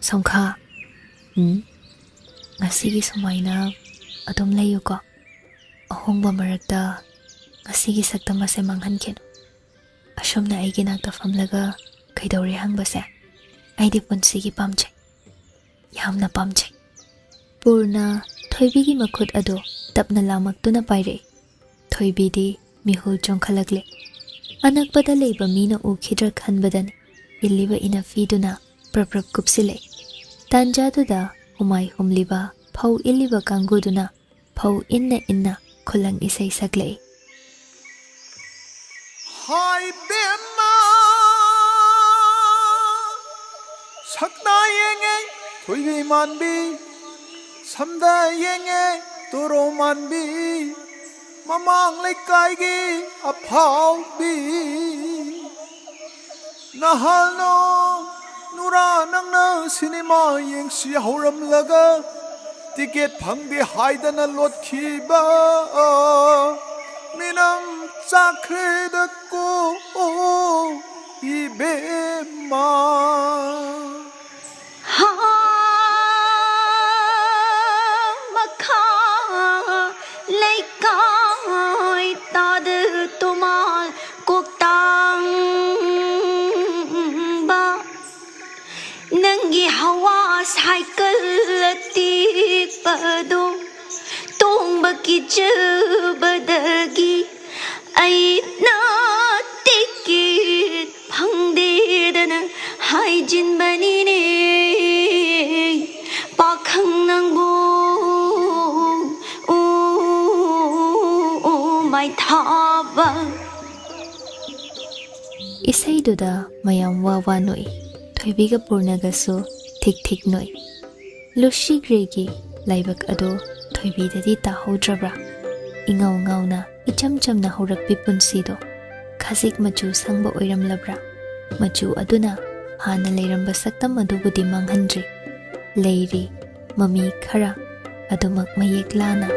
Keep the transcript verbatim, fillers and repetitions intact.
ꯁꯣꯡꯈꯥ, ꯎꯝ? ꯉꯁꯤꯒꯤ ꯁꯨꯃꯥꯏꯅ ꯑꯗꯨꯝ ꯂꯩꯌꯨꯀꯣ꯫ ꯑꯍꯣꯡꯕ ꯃꯔꯛꯇ ꯉꯁꯤꯒꯤ ꯁꯛꯇꯝ ꯑꯁꯦ ꯃꯥꯡꯍꯟꯈꯤꯅꯨ꯫ ꯑꯁꯨꯝꯅ ꯑꯩꯒꯤ ꯅꯥꯛꯇ ꯐꯝꯂꯒ ꯀꯩꯗꯧꯔꯦ ꯍꯪꯕꯁꯦ ꯑꯩꯗꯤ ꯄꯨꯟꯁꯤꯒꯤ ꯄꯥꯝꯖꯩ, ꯌꯥꯝꯅ ꯄꯥꯝꯖꯩ꯫ ꯄꯨꯔꯅ ꯊꯣꯏꯕꯤꯒꯤ ꯃꯈꯨꯠ ꯑꯗꯨ ꯇꯞꯅ ꯂꯥꯃꯛꯇꯨꯅ ꯄꯥꯏꯔꯛꯏ꯫ ꯊꯣꯏꯕꯤꯗꯤ ꯃꯤꯍꯨꯜ ꯆꯣꯡꯈꯠꯂꯛꯂꯦ꯫ ꯑꯅꯛꯄꯗ ꯂꯩꯕ ꯃꯤꯅ ꯎꯈꯤꯗ꯭ꯔꯥ ꯈꯟꯕꯗꯅꯤ ꯏꯜꯂꯤꯕ ꯏꯅꯐꯤꯗꯨꯅ ꯄ꯭ꯔꯞ ꯄ꯭ꯔꯞ ꯀꯨꯞꯁꯤꯜꯂꯛꯏ꯫ ꯇꯥꯟꯖꯥꯗꯨꯗ ꯍꯨꯃꯥꯏ ꯍꯨꯝꯂꯤꯕ ꯐꯧ ꯏꯜꯂꯤꯕ ꯀꯥꯡꯒꯨꯗꯨꯅ ꯐꯧ ꯏꯟꯅ ꯏꯟꯅ ꯈꯨꯂꯪ ꯏꯁꯩ ꯁꯛꯂꯛꯏ꯫ ꯍꯥꯏ ꯕꯦꯝꯃ, ꯁꯛꯅ ꯌꯦꯡꯉꯦ ꯊꯣꯏꯕꯤ ꯃꯥꯟꯕꯤ, ꯁꯝꯗ ꯌꯦꯡꯉꯦ ꯇꯣꯔꯣ ꯃꯥꯟꯕꯤ, ꯃꯃꯥꯡ ꯂꯩꯀꯥꯏꯒꯤ ꯑꯐꯥꯎꯕꯤ꯫ ꯅꯍꯥꯜꯅꯣ ꯅꯨꯔꯥ ꯅꯪꯅ ꯁꯤꯅꯦꯃꯥ ꯌꯦꯡꯁꯤ ꯍꯧꯔꯝꯂꯒ ꯇꯤꯀꯦꯠ ꯐꯪꯗꯦ ꯍꯥꯏꯗꯅ ꯂꯣꯠꯈꯤꯕ ꯃꯤꯅꯝ ꯆꯥꯈ꯭ꯔꯦꯗꯀꯣ ꯏꯕꯦꯝꯃ꯫ ꯍꯥ, ꯃꯈꯥ ꯂꯩꯀꯥꯏ ꯇꯥꯗ ꯇꯣꯃꯥꯜ ꯀꯣꯛꯇꯥꯡꯕ, ꯅꯪꯒꯤ ꯍꯋꯥ ꯁꯥꯏꯀꯜ ꯑꯇꯦꯛꯄꯗꯣ ꯇꯣꯡꯕ ꯀꯤꯖꯕꯗꯒꯤ ꯑꯩꯅ ꯇꯤꯀꯦꯠ ꯐꯪꯗꯦꯗꯅ ꯍꯥꯏꯖꯤꯟꯕꯅꯤꯅꯦ, ꯄꯥꯈꯪ ꯅꯪꯕꯨ꯫ ꯎ, ꯎ, ꯎ, ꯃꯥꯏꯊꯥꯕ꯫ ꯏꯁꯩꯗꯨꯗ ꯃꯌꯥꯝ ꯋꯥ ꯋꯥ ꯅꯣꯛꯏ꯫ ꯊꯣꯏꯕꯤꯒ ꯄꯨꯔꯅꯒꯁꯨ ꯊꯤꯛ ꯊꯤꯛ ꯅꯣꯛꯏ꯫ ꯂꯨꯁꯤ ꯒ꯭ꯔꯦꯒꯤ ꯂꯥꯏꯕꯛ ꯑꯗꯨ ꯊꯣꯏꯕꯤꯗꯗꯤ ꯇꯥꯍꯧꯗ꯭ꯔꯕ꯭ꯔꯥ? ꯏꯉꯥꯎ ꯉꯥꯎꯅ ꯏꯆꯝ ꯆꯝꯅ ꯍꯧꯔꯛꯄꯤ ꯄꯨꯟꯁꯤꯗꯣ ꯈꯖꯤꯛ ꯃꯆꯨ ꯁꯪꯕ ꯑꯣꯏꯔꯝꯂꯕ꯭ꯔꯥ? ꯃꯆꯨ ꯑꯗꯨꯅ ꯍꯥꯟꯅ ꯂꯩꯔꯝꯕ ꯁꯛꯇꯝ ꯑꯗꯨꯕꯨꯗꯤ ꯃꯥꯡꯍꯟꯗ꯭ꯔꯤ꯫ ꯂꯩꯔꯤ ꯃꯃꯤ ꯈꯔ ꯑꯗꯨꯃꯛ ꯃꯌꯦꯛ ꯂꯥꯅ꯫